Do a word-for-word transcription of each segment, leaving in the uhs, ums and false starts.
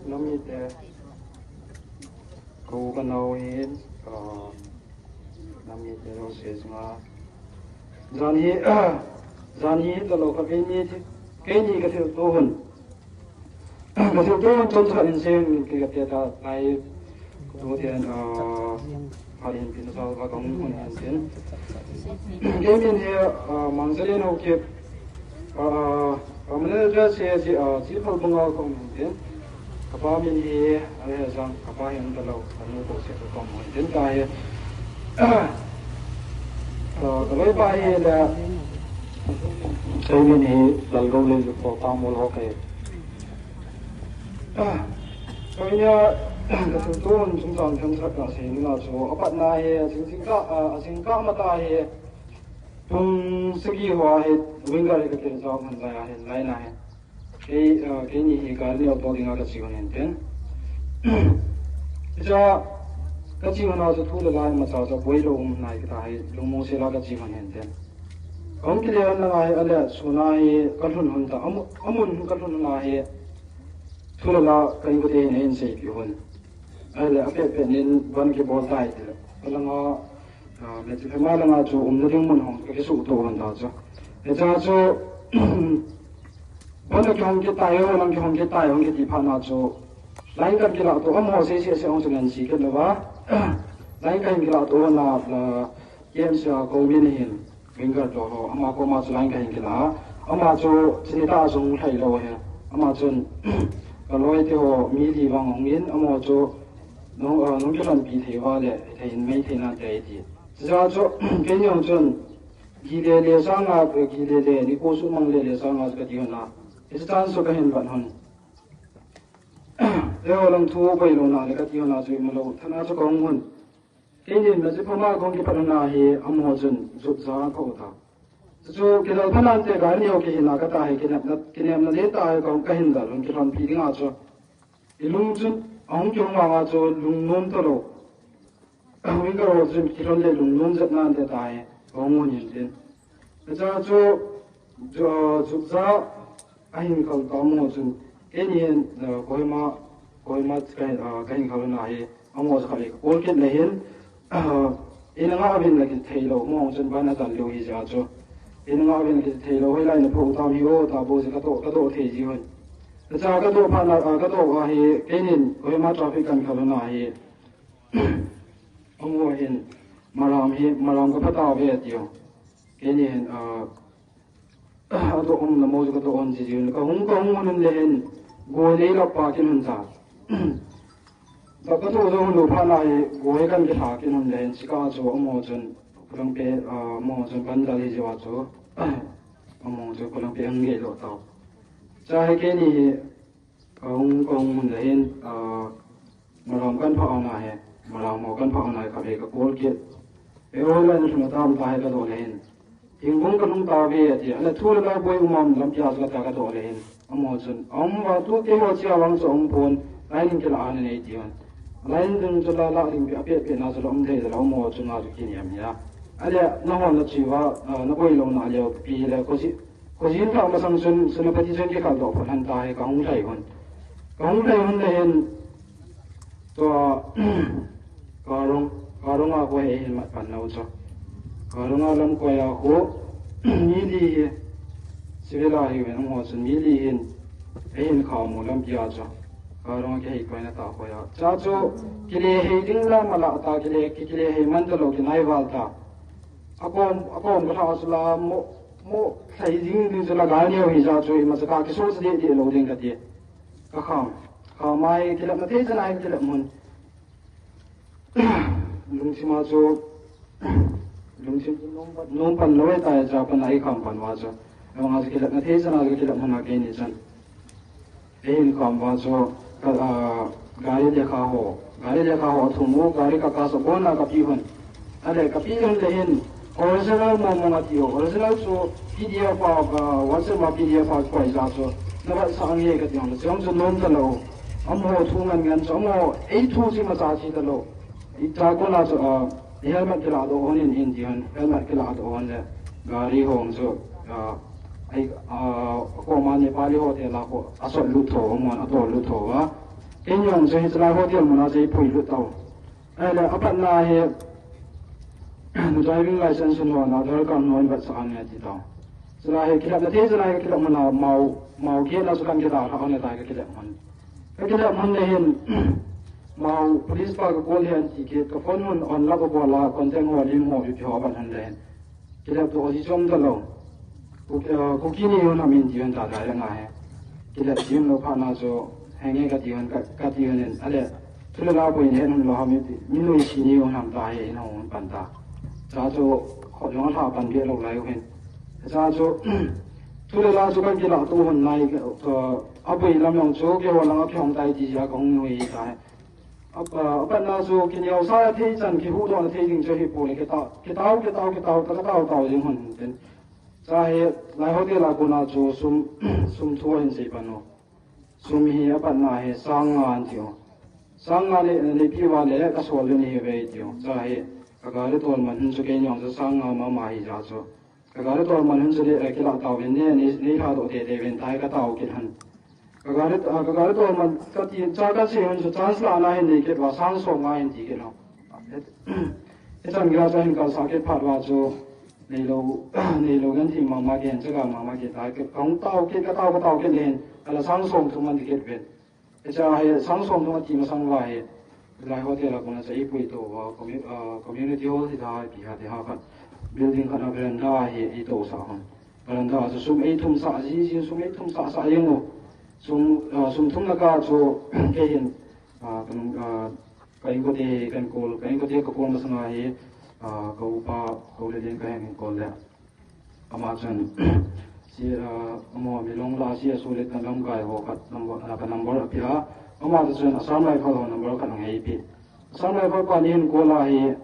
Namite, ko ka nau hin, ah, namite lo se singa. Jan hi, jan hi talo ka keini, keini ka thil to hun. Ka thil to hun chon sa in sen ki ka te ta tai. Ko te, ah, Halin pin sa va kong hun hin tin. Keini hi, ah, Mangsa le no ke, ah, Permanent address hi, ah, Chief Halbanga kong min tin. Kapa min hi, ale jang, kapa hi an talo, anu ko se ko kong min tin ka hi. Ah, ka loipa hi le, kei min hi, Lalgou le ju ko ta mol ho kei. Ah, ko nia, ka thil to hun chung chang thang sak ka se ni na chu, apat na hi, asing sing ka, ah, asing ka mata hi, Tung sagi ho hi, winger hi ka kin jao han lai a hin, lai na hin. Kei, ah, keini hi gari neo to dinga ka chi hun hin tin. Hicha, ka chi hun a chu thu le la ma cha cha boi lo um nai ka ta hi, lungmong se la ka chi hun hin tin. Kong kile hun langa hi, ale, suna hi, ka lhun hun ta, amu-, amun ka lhun hun a hi, thu le la ka in ko te hin, hin sei pi hun. Ale, a pe pe nin, ban ki bol tai ti le. Ka langa, Ah, me ti phema langa chu umna ding mun hong ka kisuh to hon ta chu. Hicha chu, bon la kihong kit tai, ho lang kihong kit tai, hong kiti phat na chu. Line kan kila to, amaho sei sei sei hong chu ngan si kit lou va. Line kan kila to na, ah, K M C a ko min hin, winger to ho, ama ko ma chu line kan kila. Ama chu chini ta jong thei lou he. Ama chun, ka loi te ho, mi li vang hong in, amaho chu, Nung, ah, nung kilhonpi thei uva le, thei in mei thei nante ti. Chuche chu, keini jong chun, gile le sanga, gile le, ni ko sumang le le sanga chu kati hon a. Hiche chance chu kahin vat hon. Eiho lang thu boi louna le kati hon a chu ima lou, thana chu kahung hon. Keinin na chu phama kahung kipat hon a hi, amaho chun, jup ja ka u ta. Chuchu, kidal pha nante gari neo kihin a kata hi, kinepna, kinepna le ta hi kahung kahin dal hon, kilhonpi dinga chu. I lung chun, ahung kihong vanga chu lungnom talou. Winger ho chun kilhon le lungnom jep nante tai, ahung hon in tin. Hicha chu, ju-, ah, jupja ahin khal ta mo chun, keini hin, ah, Kohima, Kohima ka, ah, kahin khal na hi, amaho chu khat le ka call kit le hin, Ah, in anga uvin la kithei lou, mo chun ban a tal lou hi jeh a chu. In anga uvin la kithei lou, hoilai na pho tam hi o, ta bo jeh ka toh, ka toh thei ji hon. Hicha ka toh phat na, ah, ka toh a hi, keinin, Kohima traffic kan khal na hi. Amaho hin, Maram hi, Maram ka pha tauve ati o. Keini hin, ah, Atoh um na mo chu ka toh hon ji ji un. Ka hung, ka hung hon le hin. Goi nei lap pa kin hon cha. Ka, ka toh jo hon lou phat na hi, goi kan kithla kin hon le hin. Sika chu amaho chun. Kulang pe, ah, amaho chun kan dal hi jiu a chu. Amaho chu kulang pe ang gei lou tau. Cha hi keini hi, Ka hung, ka hung mun le hin, ah, Maram kan pha ana he, Maram ho kan pha ana he, ka ve ka call kit. E o la ni thuna tam ta he ka doh le hin. Hing hung ka lung ta ve ati, ala thu le la boi umam lampi a ka ta ka doh le hin. Amaho chun, um va tu keiho chia vang chu um pon, line in kila ana nei ti hon. Line ding chu la la ding pi a pe pe na chu la um thei la amaho chun a chu kini am ya. Ale, na hon na chi va, ah, na boi lou na le pi le ko si, Khojin ka masang chun, Senapati chun kikhal doh phot han ta hi ka hung lhai hun. Ka hung lhai hun le hin, tua, Karong, Karong a ko he hin mat pan nau chu. Karong a lam koi a ko, mi li hi, civil a hi ven ho chun mi li hin, he hin kha mu lampi a chu. Karong a ke hei koi na ta koi a. Cha chu, kile hei ding la ma la ta, kile, ki, kile hei man ta lou ki nai val ta. A kom, a kom ka tha chu la mo, Mo, thei jing ding chu la gal neo hi ja chu, ima cha ka kiso cha deh deh lou ding ka ti. Ka kham. Kham a hi kilep na thei chan a hi kilep mun. Lungsim a chu, lungsim chu nom pan, nom pan lou e ta e cha pan a hi kham pan va chu. Ama chu kilep na thei chan a chu kilep mun a keini chan. Eihin kham va chu, ka, ah, gari lekha ho, gari lekha ho thum u, gari ka, ka sa bon a ka pi hun. Ale ka pi hun le hin, original mo mo nga ti ho, original chu P D F a, ah, WhatsApp ma P D F a koi ja chu, na va sa ang ye ka ti hon, chu chu nom ta lou. Amaho thu ngan ngan chu, amaho ei thu chi ma cha chi ta lou. I ta ko na chu, ah, Helmet kila doh hon in, in ti hon, helmet kila doh hon le, gari hong chu, ah, ai, ah, ko ma Nepali ho te la ko, a sot lut tho, mon a to lut tho va. Kei jong chu hiche lai hotel muna chu eipui lut tau. Ahile apatna hi driving license ho, Aadhaar card ho in vetsah ange ti tau. Chule hi kilhepna thei chule hi kilhep muna Mao, Mao gate na chu kan kidalhah ange tai kakilhep mun. Kakilhep mun le hin Mao police pa ka call hi anti kit, ka phone hun on lap a bol a contact ho lim ho ipi ho aban hun le hin. Kilhep to ji chom talou. Kuki ni hon ham in ti hon ta dai nga he. Kilhep ji lou phat na chu henge kati hon, kati hon in. Ale, thu le la boi in het hon lou ham in ti. Mi noi si ni hon ham ta he in hon pan ta. Cha chu khot jong lha pan be lou lai hin. Cha chu thu le la chu kan kila tu hon nai, aboi lam jong chu keiho lang a kihong tai ti ja kahung noi ta he. Apa, apatna chu kineo sa thei chan kihuhdoh na thei ding chu hi pole, kitao, kitao, kitao, kitao, ta kitao tao ding hon tin. Cha hi, lai hotel a kona chu sum, sum thu ahin sei pan u. Sum hi apatna hi sang nga an tiu. Sang nga le, le pi va le ka sol le ni ve tiu. Cha hi, ka gari tol man hin chu kei nyong chu sang nga mama hi ja chu. Ka gari tol man hun chu le, eh, kila tau hin ne, nei, nei lha doh tete vin tai ka tau kit han. Ka gari, ah, ka gari tol man ka ti, cha ka sei hun chu chance la na hin nei kit va sang som nga hin ti kit lou. Hichan gila cha hin kal sa kit phat va chu nei lou, nei lou gan thi mama kit, cha ka mama kit tai ka hung tau kit, ka tau, ka tau kit le hin, ala sang som thum man ti kit vin. Hicha hi sang som thum ati masang va hi, lai hotel a kona cha eipui to va, commu-, ah, community hall hi ta, ipi ha, ti ha khat. Building khat a veranda hi eito sa hon. Veranda chu sum eithum sa, ji, ji sum eithum sa, sa jeng u. Sum, ah, sum thum na ka chu, kei hin, ah, kan, ah, ka inkote, kan call, ka inkote ka call masang a hi, ah, ka upa, ka u le din ka hin call le. Ama chun, si, ah, amo milong la si a su le tan lamkai ho khat number, ah, ka number a pia. Ama chun Assam Rifle ho number khat ang hei pi. Assam Rifle pa ni hin call a hi,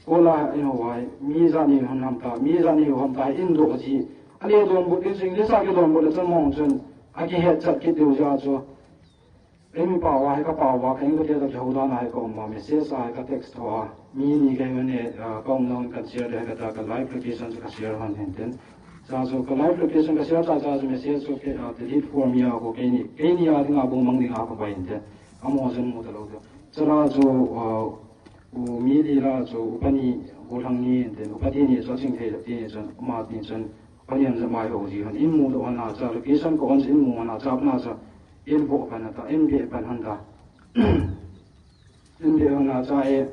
call a in ho ai, mi ja ni hon ham ta, mi ja ni hon ham ta, in do ji. Ale don bu, in sing le sa ke don bu le chan mong chun, a ki het chat kit deu ja chu. Ei mi pau a hi ka pau a, ka inkote toh kihou dan a hi ka um a, message a hi ka text tho a. Mi ni ka hi ne, ah, ka um na hon kan share le ka ta ka live location chu ka share hon hin tin. Cha chu ka live location ka share cha cha chu message chu ke, ah, delete for mi a ko kei ni. Kei ni a ding a bung mang ding a ko bai hin tin. Amo chun mu ta lou te. Cha la chu, ah, u mi li la chu u pa ni, u thang ni hin tin. U pa ti ni chu ching thei ti ni chun, ma ti chun. Paniam ja mai ho ji hon in mu doh hon a cha, location ko on in mu hon a cha, na cha in bo pan ta, in be pan hon ta. In be hon a cha e,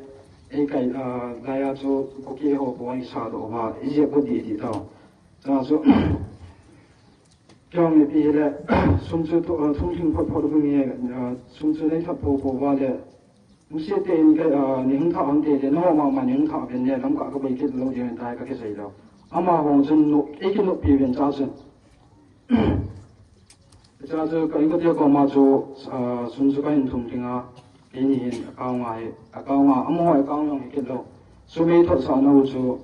ei kai, ah, dai a chu Kuki ho po i sa doh va, i je ko di di tao. Cha chu, kyo mi pi le, sum chu to, ah, sum hing phot phot bu nge, ah, sum chu nei thap pho pho va le, Musi te in ka, ah, ni hung tha hung te te, na ho ma ma ni hung tha ven le, lam ka ka bai kit lou ding tai ka kisei lou. Ama hong chun no, ei ki no pi ven cha chun. Cha chu ka inkote koma chu, ah, sum chu ka hin thum ding a, kei ni hin account a hi, account a, ama ho account jong hi kit lou. Sum ei thot sa nau chu,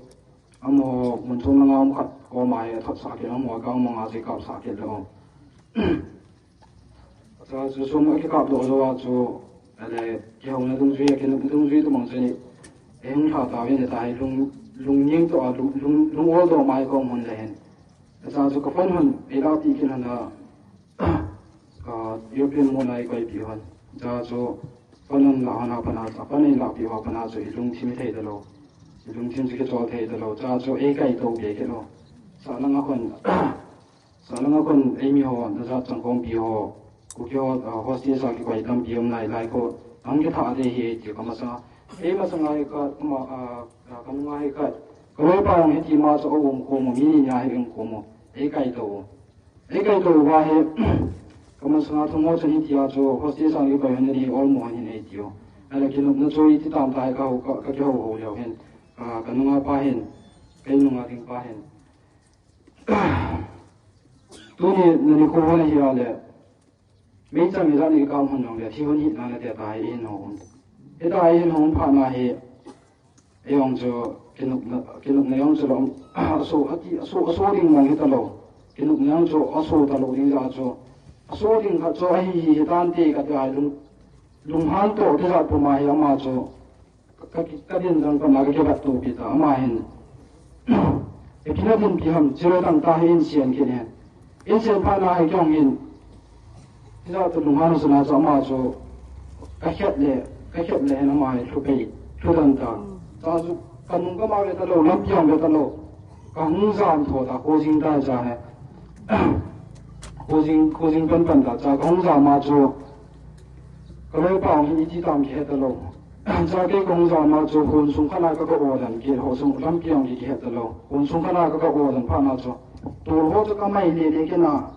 ama ho mun thum langa um khat koma hi thot sa kit, ama ho account manga chu kap sa kit lou. Cha chu sum a kikap doh jou a chu, ale, kihouna dungjui a, kinopna dungjui tu mang chu ni, ei hung lha ta vin ta hi lung, lung ning to a, lung, lung, lung ol doh mai kong hon le hin. Cha chu ka phone hon, ei la pi kin hon a, ka European mona ei koi pi hon. Cha chu phone hon la hon a pana, cha phone ei la pi ho pana chu i lung thim thei ta lou. I lung thim chu kichol thei ta lou. Cha chu ei kai to be ke lou. Sa langa hon, Sa langa kon ei mi ho, na jat chang kong pi ho, Kuki ho, ah, hostage a kikoi tampi um nai lai ko, ang kitha de hi ti ka masanga. Ei masanga hi ka, ma, ah, ah, ka nunga hi ka, ka loi pa ang hiti ma chu um ko mo, mi ni nya hi um ko mo, ei kai to. Ei kai to va hi, ka masanga thong ho chun hiti a chu, hostage a kikoi han ni ol mo han hin ei ti o. Ala kinopna chu iti tam ta hi ka ho, ka, ka kiho ho leo hin, ah, ka nunga pa hin, kei nunga ding pa hin. Tuni na nikho hon ahi a le, meichang ijat ni kikap hon jong le, thi hon hi na na te ta hi hin hon. Hita hi hin hon pha na hi, ei jong chu kinopna, kinopna jong chu lom, aso, ati, aso, aso ding mong hita lou. Kinopna jong chu aso ta lou ding ja chu. Aso ding khat chu ahi hi, hi tan te ka ti a lung, lunghan to ti jat puma hi ama chu. Ka, ka, ka din jang kama ka kibat tu pi ta, ama hin. E kina din pi ham, zero tang ta hi in sian kine. In sian pha na hi kyong in. Tija tu lunghan suna cha ama chu. Ka khet le, ka khet le hin ama hi lhu pei, lhu dan ta. Cha chu ka nung ka ma ve ta lou, lampi jong ve ta lou. Ka hung jam tho ta, ko jing ta cha he. Ko jing, ko jing pan pan ta cha ka hung jam a chu. Ka loipa hin iti tam kihe ta lou. Cha kei ka hung jam a chu hon sung khat na ka ka o dan ki ho sung lampi jong ki kihe ta lou. Hon sung khat na ka ka o dan pha na chu. Tol ho chu ka mai le le kina.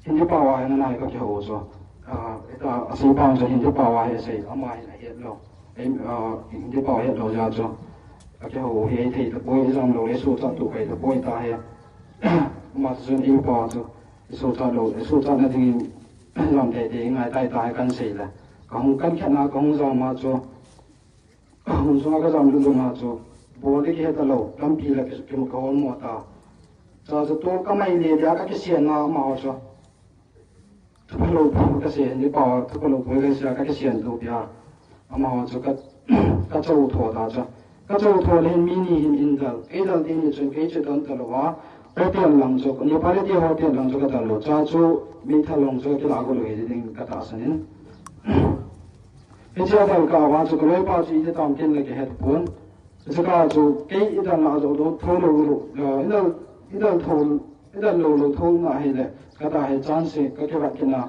Hindi pao a hin nai ka kihou chu. Ah, ita, asei pao chu Hindi pao a hi asei, ama hin ahet lou. Ei, ah, Hindi pao het lou jeh chu. Ka kihou hi ei thei tapoi, jam lou le suhchat tu kai tapoi ta hi. Ama chu ei pao chu. Suhchat lou, suhchat na ding jam tei tei ngai tai ta hi kan sei le. Ka hung kan khet na, ka hung jam a chu. Hun sunga ka jam lut lut na chu, bol ding kihe ta lou, lampi la ki, ki, ka hol mo ta. Cha chu tol ka mai le le a ka kisian na amaho chu. Thupha lou poi ka sei, Hindi pao, thupha lou poi ka sei a ka kisian tu pia. Amaho chu ka, ka chou tho ta chu. Ka chou tho le hin mi ni hin in dal. Kei dal ding ni chun kei chu don ta lou a. Hotel lang chu, Nepali te hotel lang chu ka dal lou. Cha chu mi thalong chu ka kila go lou hi ding ka tahsan in. Hiche a dal kah uva chu ka loipa chu iti tam tin la kihet pon. Hiche kah chu kei i dal na jo lou tho lou lou, eh, i dal, i dal tho, i dal lou lou tho na hile, ka ta he chance ka kivat kit na.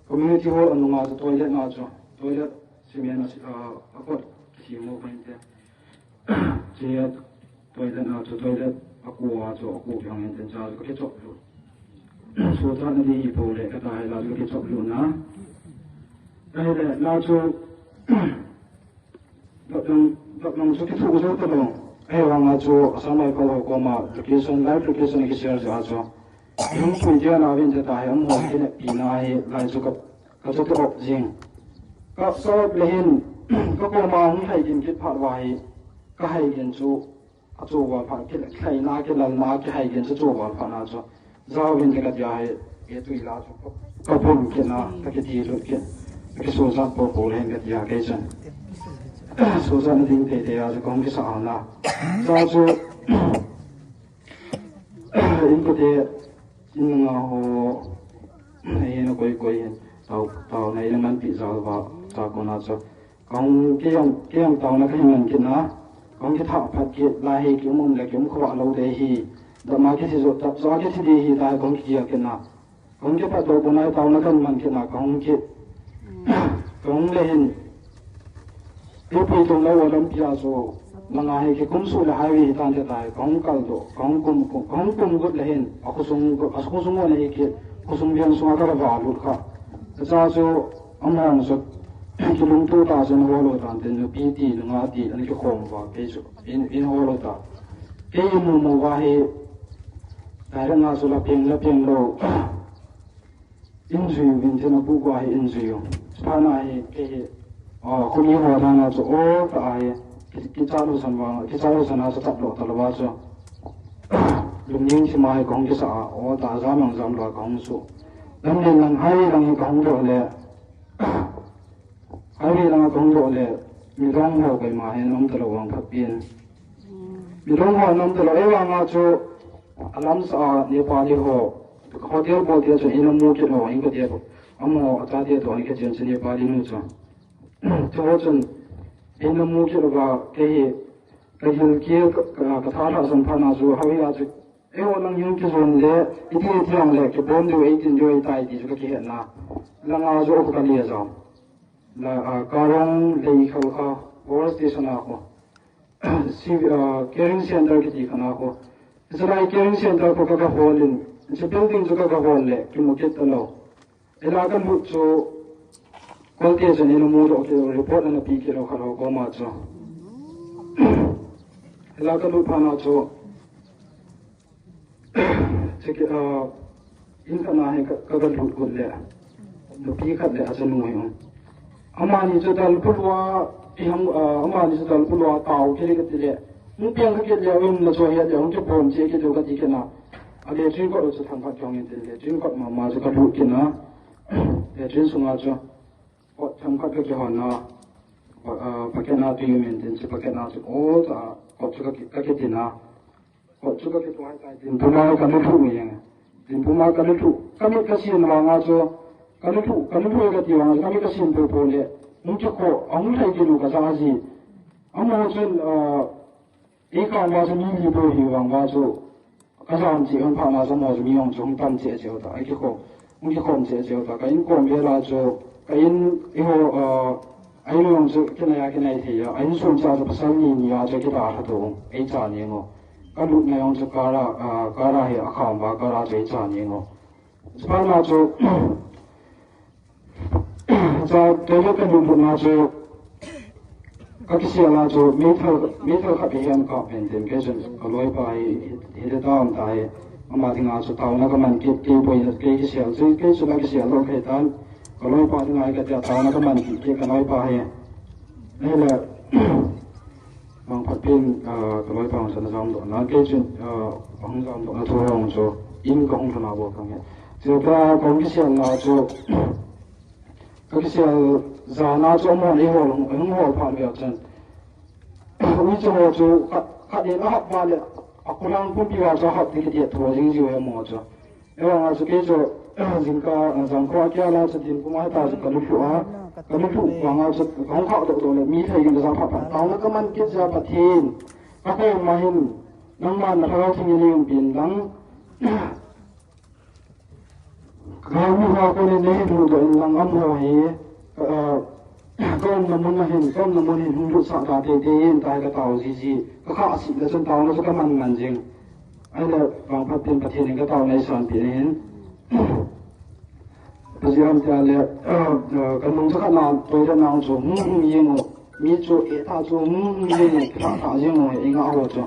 Community hall anunga chu toilet na chu, toilet cement a si, eh, a kot kisem mo kan te. Che toilet na chu toilet a ko a chu a ko kihong in ten cha chu ka kichop lut. Suhchat na ding hi po le ka ta hi la chu ka kichop lut na. Ka hi le la chu dap lang, dap lang chu kithu jo ta lou. Ahivang a chu Assam Rifle ho koma location, live location ki share jo a chu. Hung pui dia na vin te ta hi amaho kine pi na hi lai chu ka, ka chu te op jing. Ka, ka op le hin, ka koma hung hai gin kit phat uva hi, ka hai gin chu, a chu uva phat, ki, hai na, ki lal na, ki hai gin chu, chu uva phat na chu. Jao vin te ka dia hi, e tui la chu, ka, ka bun kit na, ka ki ti lut kit. Ka ki suhchat po po le hin ka dia kei chun. Suhchat na ding tei tei a chu, ka hung kisa a na. Jao chu, Inkote, in nga ho, hei na koi koi hin, tao, tao na in man pi jao va, ta ko na cho. Kong ki yong, ki yong tao na ka hin man kit na, kong ki tha phat kit, la hei ki um um le ki um kho va lo de hi, da ma ki thi zo, da zo ki thi de hi, ta kong ki ya kit na. Kong ki phat to ko na tao na kan man kit na kong ki. Kong le hin. Ki pui tong lo wa lam pia so. Langa hi ki kum su le highway hi tan te tai. Kong kal to. Kong kum kum. Kong kum gut le hin. A khusung gut. A khusung wa le hi ki. Khusung biang sunga ka va lut kha. Cha so. Among so. Ki lung tu ta so na wa lo tan te no pi ti no nga ti. Ani ki khom va. Ke so. In, in ho lo ta. Kei mu mu va hi, ta ra nga su la peng, la peng lo. In zui u, in thina bu gua hi in zui u. Pha na hi, kei hi, a, khu mi ho na na chu o ta hi, ki, ki cha lo san va, ki cha lo san na sa tap lo ta lo va chu. Lung ning si ma hi kong ki sa a, o ta za mang zam lo kong su. Lam len lang hai lang hi kong lo le. Highway langa kong doh le, midang ho keima hin um talou vang phat pin. Midang ho um talou, ei vanga chu, alam sa a Nepali ho, hotel bol tia chun, ina mu kit ho, in ka tia, amo, acha tia to, in ka chen chun Nepali nu chu. Chu ho chun, ina mu kit ho va, kei hi, ka hil kil, ka, ka, ka tha tha san pha na chu, highway a chu, Eiho lang hin kijon le, iti iti ang le, kibon diu, eitin diu, eitai ti chu ka kihet na. Langa jo khu ka lia jo. La, a, Karong Leikhal kha, Power Station a khu. Si, a, Caring Center kiti kha na khu. Hiche lai Caring Center khu ka, ka hol in. Hiche building chu ka, ka hol le, kimu kit talou. Ela ka lut chu, Kolte chun ina mu doh kit, report ana pe kit lou kha lou koma chu. Ela ka lut phat na chu, Cheki, ah, in khat na hi ka, ka, ka lut got le. Nupi khat le achanu hi um. Amani chu dal pulua, i ham, ah, amani chu dal pulua tao kile kati le. Hung piang kha kile, um na chu hi le, hung chu pon che kile kati kena. A le chin ko chu thang khat jong in tin le. Chin ko ma ma chu ka lut kina. Le chin sunga chu. Ko thang khat ka kihon na. Pa, ah, packet na tu min tin chu packet na chu. O ta, ko chu ka ki, ka kitina. Kot chu ka kituai tai, dinpuma ka luthu nge. Dinpuma ka luthu. Ka mit ka sin vanga chu, Ka luthu, ka luthu ka ti vang, ka mi ka sin po po le. Hung ki ko, a hung thai ki lu ka sa ji. Amo chun, ah, e ka ma chu mi li po hi vang ma chu. Ka jam chi hung pha na sa mo chu mi hung chu hung tam che che ta. Ai ki ko, hung ki ko che che ta. Ka in ko me la chu, ka in i ho, ah, ai lu hung chu ki na ya ki na i thei ya. Ai sun cha chu pasal ni ni ya chu ki ta ha to. Ai cha ni ngo. Ka lut na hung chu ka ra, ah, ka ra hi a kham ba ka ra chu ai cha ni ngo. Chupana chu, cha toilet ka lut lut na chu, ka kisel a chu, meithal, meithal khat hi hiam ka pen tin, kei chun ka loipa hi, hi, hi ta am ta hi, ama dinga chu taona ka man kit, kei poi, kei kisel chu, kei chu ka kisel lo kei tan, ka loipa dinga hi ka tia taona ka man kit, kei ka loipa hi. Ni le, Mangphat pen, ah, ka loipa hung sana jam doh na, kei chun, ah, hung jam doh na thu hung chu, in ka hung thana bo ka nge. Chu ka, ka hung kisel na chu, ka kisel ja na chu amon ei hol, hung hol phat ve chun. Ui chu ho chu, khat, khat in a hap va le, a kulang pumpi va chu a hap ti ki ti thu jing jiu he mo chu. Evanga chu kei chu, jingkah, jangkah a kia la chu din kuma heta chu ka luthu a, ka luthu vanga chu ka hung khah doh doh le, mi thei in ka sa phat phat. Taona ka man kit ja Pathen, ka koma hin, nangman na thagau theng in um pin lang. Ka mi ha ko ne ne hin doh in lang am ho hi, ka, ka umna mun a hin, ka umna mun hin hung lut sah ta tei tei in ta hi ka tao ji ji. Ka khah sih le chun taona chu ka man man jing. Ahile, Mangphat pen Pathen in ka taona ei sanpeh in. Pathen in tia le, ka nung chu khat na, toilet na chu, hung, hung jeng u. Mi chu, eh, tha chu, hung, hung jeng u, tha, tha jeng u, i nga ho chu.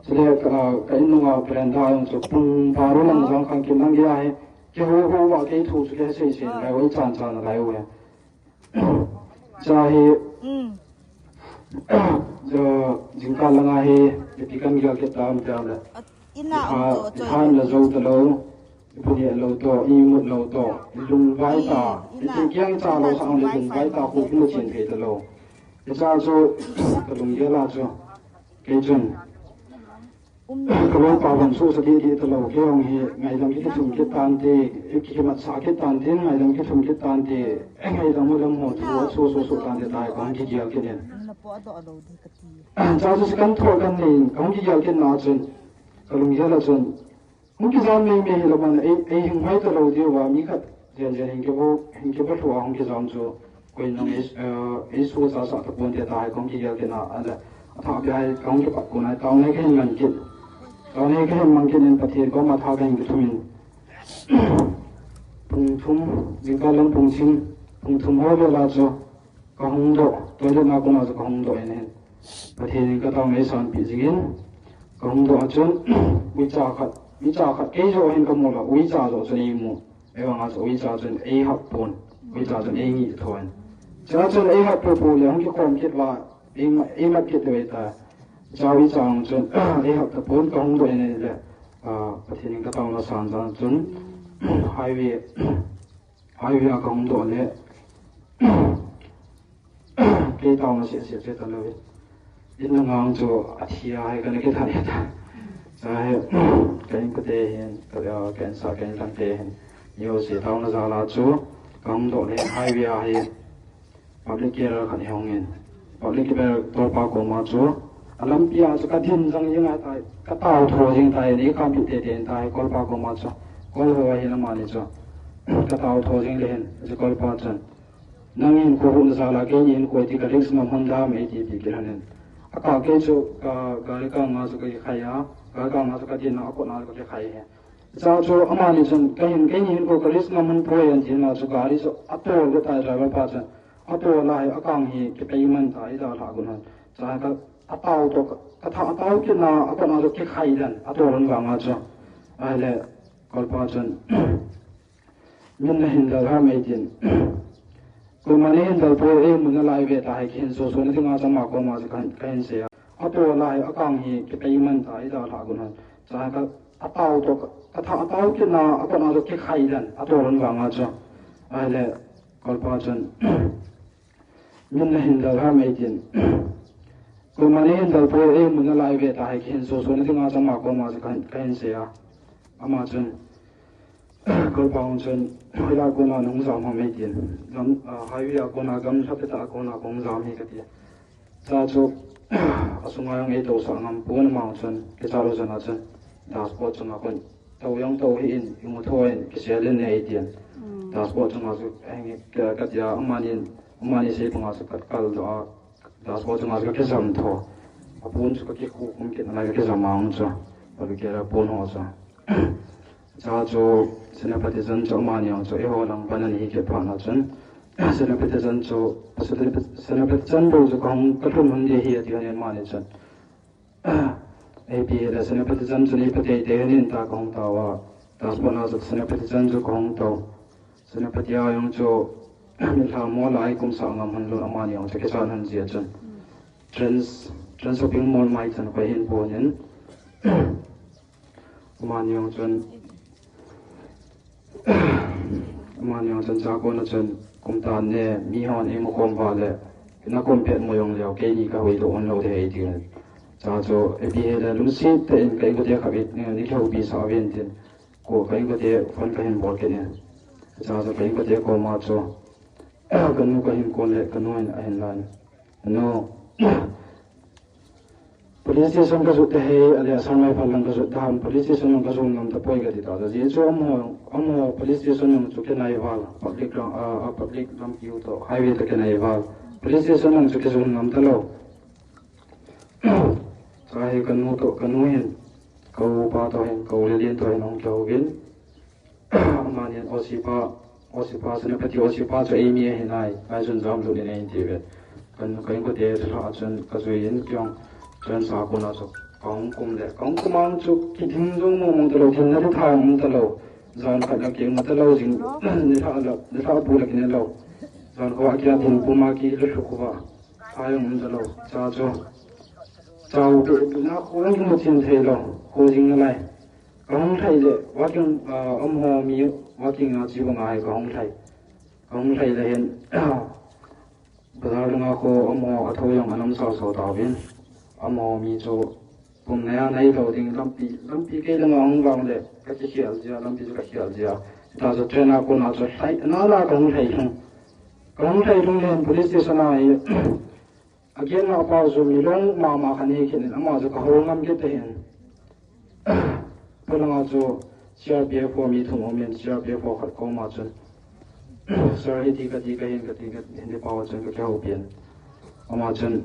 Chule, ka, ka in nunga veranda jong chu, pung baru lang jong khang kin lang gei ahi. Kei ho, ho, va kei thu chu kei sei sei, lai, oi chan chan, lai, oi. Cha hi, mm, cha, jingkah langa hi, ipi kan gel kit tam tam le. Ina, ikha, um, to, ikha in la jo ta lou, ipi ni lo to, imut lo to, ilungvai ta, i, ina, ipi kiang cha lo sa ang le lungvai ta, ko kin chen thei ta lou. Icha chu, ka lunggel a chu, kei chun. Ka loipa ban sohsa deh deh talou, kei jong hi ngaidam kithum kit tante, kimat sah kit tante, ngaidam kithum kit tante, ngaidam u lam ho thu, soh soh soh tante tai, kahung kigel kit in. Cha chu second thought kan nei in, kahung kigel kit na chun, ka lunggel a chun, hung kijam mei mei hi lam a, ei, ei hing hoi talou diu va, mi khat, jen jen hing kivo, hing kivo thua hung kijam chu, Koi nung ei, eh, ei su sa sa ta pon te ta hai kong kigel kit na, ale, atha pi hai kong kipat kon hai, taona kahin man kit. Taona kahin man kit in Pathen koma tha kahin kithum in. Pung thum, jingkah lang pung ching, pung thum ho vel a chu, kahung doh, toilet na koma chu kahung doh in hin. Pathen in ka taona ei sanpeh jing in, kahung doh a chun, uicha khat, uicha khat, kei joh hin kamu lou, uicha joh chun eimu. Ei vang a chu uicha chun ei hap pon, uicha chun ei ngih thon. Cha chun ei hap po po le hung kikhom kit va, ei ma-, ei mat kit le ta. Cha uicha chun ei hap ta pon kahung doh in le, ah, Pathen in ka taona san cha chun highway, highway a kahung doh le. Kei taona seh seh che talou. In na ngang chu athi a hai kana kithat ta. Cha hi, ka in kate hin, ka, ka in sa ka in lang te hin. Yo se taona jal a chu, kahung doh le highway a hi. Public carer khat hi hung in. Public carer tolpa koma chu. Alampi a chu kadin jang jing a tai, katao tho jing tai, ni kampi te te tai, kolpa koma chu. Kol ho hi lamani chu. Katao tho jing le hin, chu kolpa chun. Nangin kho hung jal a, keini hin kho ti ka risk ngam hon dam e ti ti kilhon in. Aka kei chu ka gari kanga chu ka kikhai a, gari kanga chu kadin a, akotna chu ka kikhai e. Cha chu amani chun ka hin, keini hin kho ka risk ngam hon poi an tina chu gari chu atol go tai driver pa chun. Atol a hi akang hi kipei man ta i da lha gun hon. Cha ka atao to ka tha atao kit na akotna chu kikhai dan atol hon vanga chu. Ahile kolpa chun. Min na hin dal ham ei tin. Koima na hin dal poi, ei mun na lai ve ta hai kihin so so na dinga chama koma chu kahin, kahin sei a. Atol a hi akang hi kipei man ta i da lha gun hon. Cha ka atao to ka tha atao kit na akotna chu kikhai dan atol hon vanga chu. Ahile kolpa chun. Min na hin dal ham ei tin. Koima na hin dal poi, ei mun na lai ve ta hai kihin so so na dinga chama koma chu kahin, kahin sei a. Ama chun. Kol pa hung chun, hoilah kona nahung jam ham eitin. Gam, ah, highway a kona, gamla peta a kona kahung jam hi kati. Cha chu, asunga jong ei tousah ngam pon, ama hung chun, kicha lou jana chun, dashboard chunga kon, tou jong tou hih in, imu tho in, kisel in eitin. Mm. Dashboard chunga chu, eh, ka, katia, amani, amani sei panga chu, ka kal doh a, dashboard chunga chu kakijam tho. Apon chu kakikhu kum kit nalai kakijam a hung chu. Palu kera pon ho chu. Cha chu Senapati chan chu amani jong chu eiho lang pan ani hi kit phat na chun. Senapati chan chu, Senapati, Senapati chan bou chu kahung kalhun hun ding ahi ati hon in amani chun. Ipi hile Senapati chan chu nei patei tei hon in ta kahung tao a. Dashboard na chu Senapati chan chu kahung tao. Senapati a jong chu, mi lha mo lai kum sa ngam hon lou amani jong chu kichat hon jia chun. Trans, Trans Shopping Mall mai chan koi hin pon in. Amani jong chun, amani jong chun cha kona chun, kum tan ne, mi hon eimu khom va le, na kum pet mo jong leo, keini kahui doh hon lou ding eitin. Cha chu, ipi hile, lungset tah in, ka inkote khat in, ni kihoupi sah uvin tin. Ko ka inkote phone kahin bol kit in. Cha chu ka inkote koma chu, kanu kahin call le, kanu in ahin lan. Nu, police station kajot tahih, ale Assam Rifle lang kajot tahih, police station lang kajot ngam tapoi kati ta. Ajeh chu amaho, amaho police station lang chu kinai val, public lang, ah, ah, public lampi u toh, highway toh kinai val. Police station lang chu kijot ngam talou. Cha hi kanu toh, kanu hin, ka upa toh hin, ka u Lelen toh hin ahung kihou vin. Amani hin O C pa, O C pa, Senapati O C pa chu eimi ahi nai, lai chun jam lut in eitin ti ve. Kan, ka inkote thulha chun kajui in kei jong, chun sa kona chu kahung kum le, kahung kum ang chu kiding jong mong mong talou, thil na di tha um talou. Jan khat la ki um talou jing, ni tha la, ni tha pu la ki ne lou. Jan kho a kia thil pum a ki lu lu kho va. Tha jong um talou. Cha chu. Cha u pe pu na kho jong ki mu chin thei lou. Kho jing nalai. Kahung lhai le, walking, ah, amaho mi, walking a chi banga hi kahung lhai. Kahung lhai le hin, bazar langa kho amaho a tho jong anam sao sao tauvin. Amaho mi chu pum nai a nai lou ding lampi, lampi kei langa hung vang le, ka kikhel jia, lampi chu ka khel jia. Hita chu train a kona chu lhai, nala kahung lhai lhung. Kahung lhai lhung le hin police station a hi, Agenna pa chu milong mama khat ahi kit in ama chu kahou ngam kit tahin. Polanga chu C R P F ho mi thum um in C R P F ho khat koma chun, Sir, hiti kati kahin, kati kahin, ti pa chun kakihoupi in. Ama chun,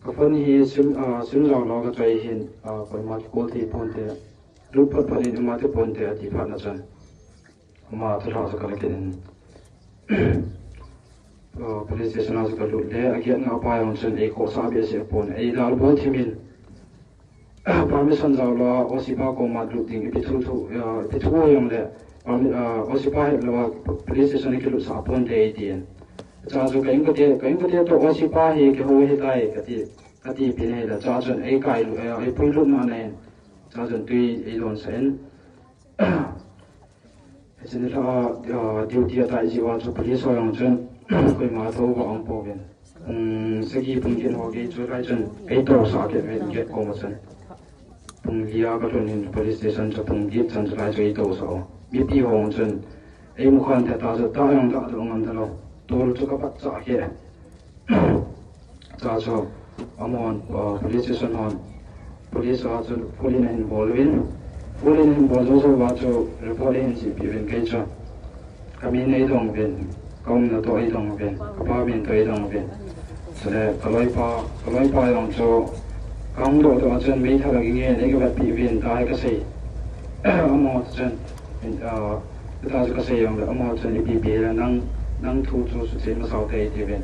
ka phone hi sim, ah, sim jao lou kachoi hin, ah, koima kicall thei ponte, lut phot phot in ima ti ponte ati phat na chun. Ama thulha chu kala kit in, uh, police station a chu kalut le, agetna pa jong chun eikhohsah behseh pon, eidalbol thim in, permission jao lou a, O C pa koma lut ding, ipi thu thu, uh, ipi thu jong le, permi-, uh, O C pa het lou a, police station a kilutsah ponte eitin. Cha chu ka inkote, ka inkote toh O C pa hi kihou ahitai, kati, kati pin ahile, cha chun eikai lu, uh, eipui lut na na in, cha chun tui eilonsah in. Hiche nilhah a, ah, duty a tai jeh uva chu police ho jong chun, koima thouva aum pouvin. Pung sagi pung get ho gei chu lai chun, eitousah kit uvin gate koma chun. Pung li a kalhun in police station chu pung get chan chu lai chu eitousah u. Mipi ho jong chun, eimu khan thei ta chu ta jong ta doh ngam talou. Tol chu ka phatchah kei. Cha chu, amahon, uh, police station hon, police a chun phone in ahin bol uvin, phone in ahin bol jou jou uva chu report eihin jihpeh uvin kei chu. Ka min eidong uvin, ka umna toh eidong uvin, ka pa min toh eidong uvin. Chule ka loipa, ka loipa jong chu, ka hung doh doh a chun meithal a kinge in eikivetpeh uvin tia hi kasei. Amaho chun, uh, Hita chu kasei jongle, amaho chun ipi ipi hile nang, nang thu chu suchen masau te iti uvin.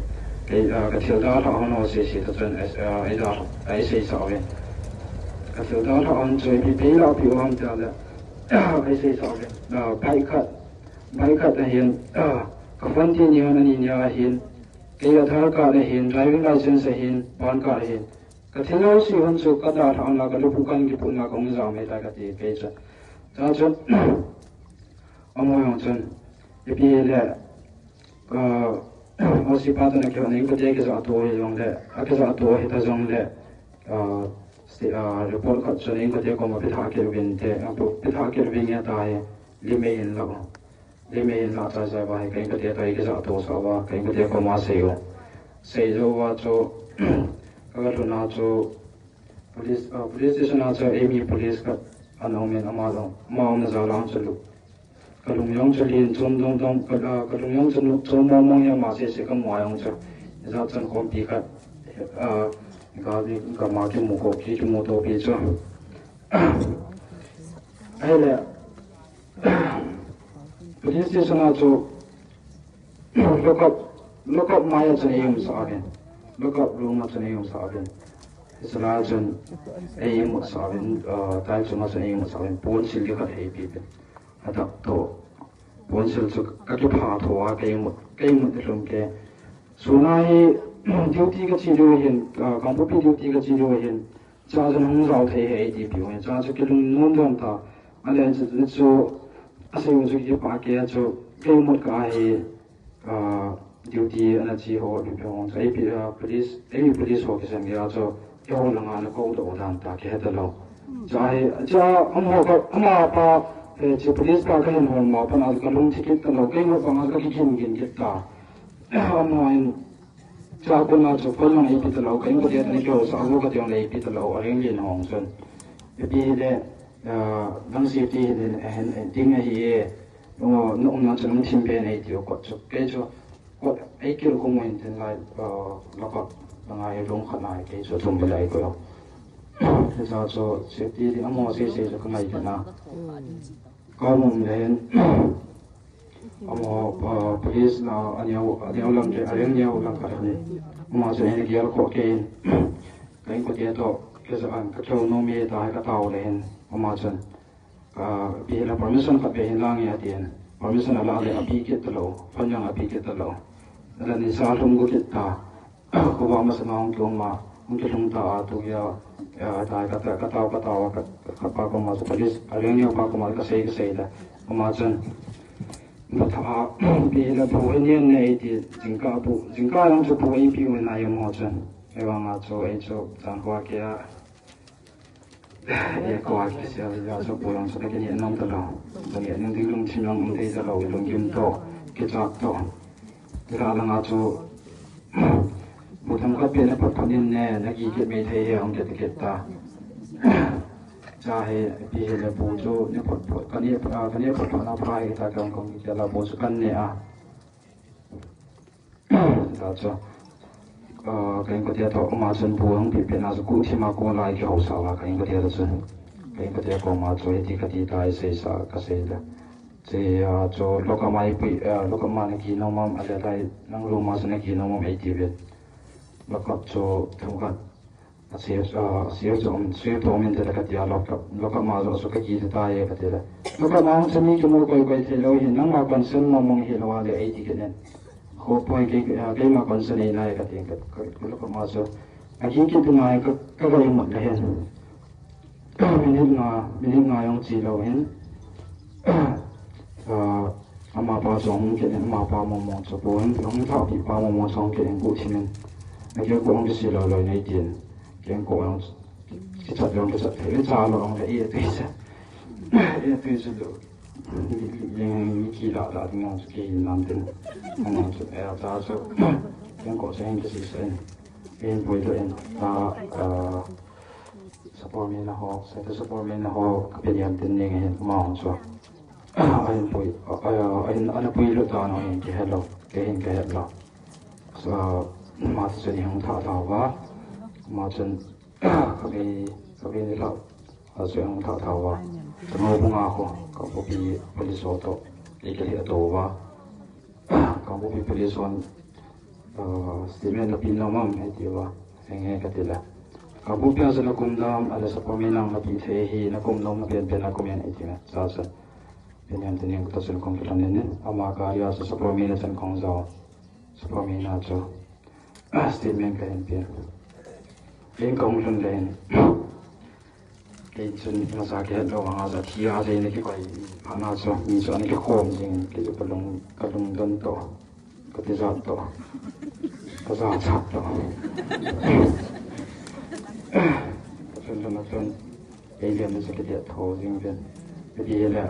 Kei, ah, ka thil dalhah hon ho sese toh chun, ah, eidalhah, eiseisah uvin. Ka thil dalhah hon chu ipi ipi eilahpeh u ham tile, eiseisah uvin. Ah, bike khat, bike khat ahin, ah, ka phone teni hon ani nia ahin, kei Aadhaar card ahin, driving license ahin, PAN card ahin. Ka thil jouse hon chu ka dalhah hon la, ka lubu kan kiputna kahung jam ahitai kati kei chun. Chua chun, Amaho jong chun, ipi hile, ah, O C pa toh na kihou na inkote kijahto hijongle, akijahto hita jongle, ah, sti-, ah, report khat chu na inkote koma pethah kit uvinte, ah, pethah kit uvinge tia hi, lim eihin lah u. Lim eihin lah chai chai uva hi ka inkote toh eikijah to sah uva, ka inkote koma sei u. Sei jou uva chu, ka ga lhun a chu, police, ah, police station a chu eimi police khat ana um in ama jong, ama umna jal a chu lu. Ka lung jong chu len chom dong dong, ka, ah, ka lung jong chu nu, chom mong mong hi ama sese ka mu a jong chu. Ijat chan khompi khat, ah, ka, ka ma kimu ko, ki, kimu to pi chu. Ahile, police station a chu, lock up, lock up mai a chun ei um sah uvin. Lock up room a chun ei um sah uvin. Hiche lai a chun ei imut sah uvin, ah, tile chunga chun ei imut sah uvin. Ponsil khat eipe uvin. Adap to. Ponsil chu ka kipha tho a, ka imut, ka imut lhum kei. Sun a hi duty ka che diu ahin, ah, Kangpokpi duty ka che diu ahin. Chua chun hung jao thei ahi eiti piu ahin. Chua chu kilungnom jom ta. Ahile chu, chu asei u chu kipah kei a chu, ka imut kah a hi, ah, duty ana che ho, eipi ho, eipi, ah, police, eimi police ho kisem kei a chu, eiho langa ana kou doh dan ta, kihe talou. Chua hi, chua amaho ka, ama pa, eh, chu police pa ka hin hol ma pan a ka lungthim kit talou, ka imut bang a ka kigin gin kit ta. Amaho in, Chua kona chu phone jong eipe talou, ka inkote toh ana kihou sah uvo kati jongle eipe talou, a ring len hong chun. Ipi hile, ah, nang safety hi, hin, hin, ding ahi e, na umna chu nung thim pen ahi tiu kot chu. Kei chu, kot ei kil kum in tin lai, ah, lock up, langa hi room khat na hi kei chu thum bela ei kot. Hiche chu safety ding amaho sei sei chu ka ngai kit na. Ka um le hin, amaho, ah, police na, aneo, aneo lam kei, areng neo lam khat ahi. Ama chun hin gel kho kei in, ka inkote toh, kei chu an, ka kihou nom e tia hi ka tao le hin, ama chun, ah, ipi hile permission khat pe hin lang e atin, permission ala le ape kit talou, phone jong ape kit talou. Ala nisa lhum gu kit ta. Khovah masanga hung kium a, hung kilhung ta a, tu hia, eh, tai ka ta, ka tao, ka tao a, ka, ka pa koma chu police, areng neo pa koma ka sei, ka sei le. Ama chun, bu tha a, ipi hile bu hi nen ne eiti, jingkah bu, jingkah jong chu bu eipe u ahi amaho chun. Ahivang a chu, ei chu, chan kho a kei a, Ei, kou a kisel a chu bu jong chu ka kineh nom talou. Ka neh ning ding lungthim jong um thei talou, lunggim toh, kichat toh. Kila langa chu bu themkhat beh na phot phot in ne, na gi kit mai thei hi, hung kiti kit ta. Chua hi, ipi hile bu chu, neh phot phot, ka neh, ah, ka neh phot phot na pha hi ta, ka hung kiti la bu chu ka neh a. Chua chu, ah, ka inkote toh, ama chun bu ahung peh peh na chu, guhthim a kona ei kihou sah uva, ka inkote toh chun. Ka inkote koma chu, hiti kati tai, sei sah, ka sei le. Che, ah, chu, lock up a ei pui, ah, lock up a na ki nom am, ahile lai, nang room a chu na ki nom am eiti uvin. Lock up chu, themkhat. A safe, ah, a safe chu um, safe toh um inte kati a, lock up, lock up ma chu, chu ka kiti tai kati le. Lock up ma chu mi kimu koi koi thei lou hin, nangma consent mong mong hilou a le eiti kit in. Kho poi kei, ah, keima consent nei nai kati ka, ka, ka lock up ma chu. A ki kit ngai ka, ka ga imut le hin. Minute nga, minute nga jong che lou hin. Ah, Amapa chu ahung kit in, amapa mong mong chu pon, ahung thahpeh pa mong mong chu ahung kit in, guhthim in. Akeng koh ahung kise loi loi nei tin. Keng koh ahung kichat loi ahung kichat thei, cha loi ahung le, e tui chu. E tui chu lou. Jeng mi kilah lah ding ahung chu kei in lam tin. Ahung chu, e cha chu. Keng koh chu ahung kise se in. Keng poi loi in. Ta, ah, Support mi na ho, Saitu support mi na ho, ka pe niam tin ning ahin, ama hung chu. Ahin pui, a, a, ahin, ana pui lut dan u hin kihe lou, kei hin kahe lou. So, ama chu chun hung tha tha uva, ama chun, ka ve, ka ve ni lou, a chu hung tha tha uva. Ka ngo bunga ko, Kangpokpi police ho toh, kei ka lheh to uva. Kangpokpi police hon, ah, statement na pe nom am, ati uva, henge kati le. Kangpokpi a chu na kum dam, ahile support mi nang na pe thei hi, na kum nom na pen pen na kum in ati uva, cha cha. Pen em tin ning ta chun kong kilhon in, ama gari a chu support mi na chun kong jao. Support mi na chu, ah, statement ka hin pe. Ken kong lhun le hin. Kei chun masa kihet lou vang a, athi a, athi a, ana kikoi phat na chu, mi chu ana kikhom jing, kei chu kalung, kalung don toh, ka tijat toh, ka jachat toh. Ka chun chun a chun, kei lian na chu kidet tho jing pen. Kati le,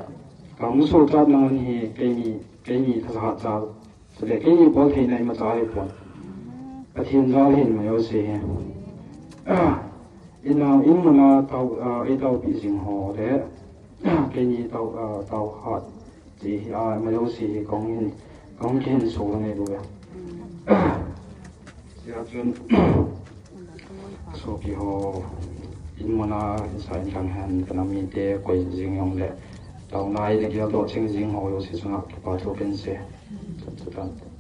Kahung solchat nau hi keini, keini thahat jal. Chule keini bol theina imacha ahipon. Pathen jal hin majouse hi. Inam, in muna tao, ah, eitaopi jing ho le, keini tao, ah, taohat. Ti hi, ah, majouse hi kahung hin, kahung kihin sol ngai bouve. Tia chun, sopi ho, in muna, in sa in thang hen, kana mite, koi jing jongle, taona in geldoh ching jing ho jouse chunga, kipa thu kahin sei. Chun, chun, chun.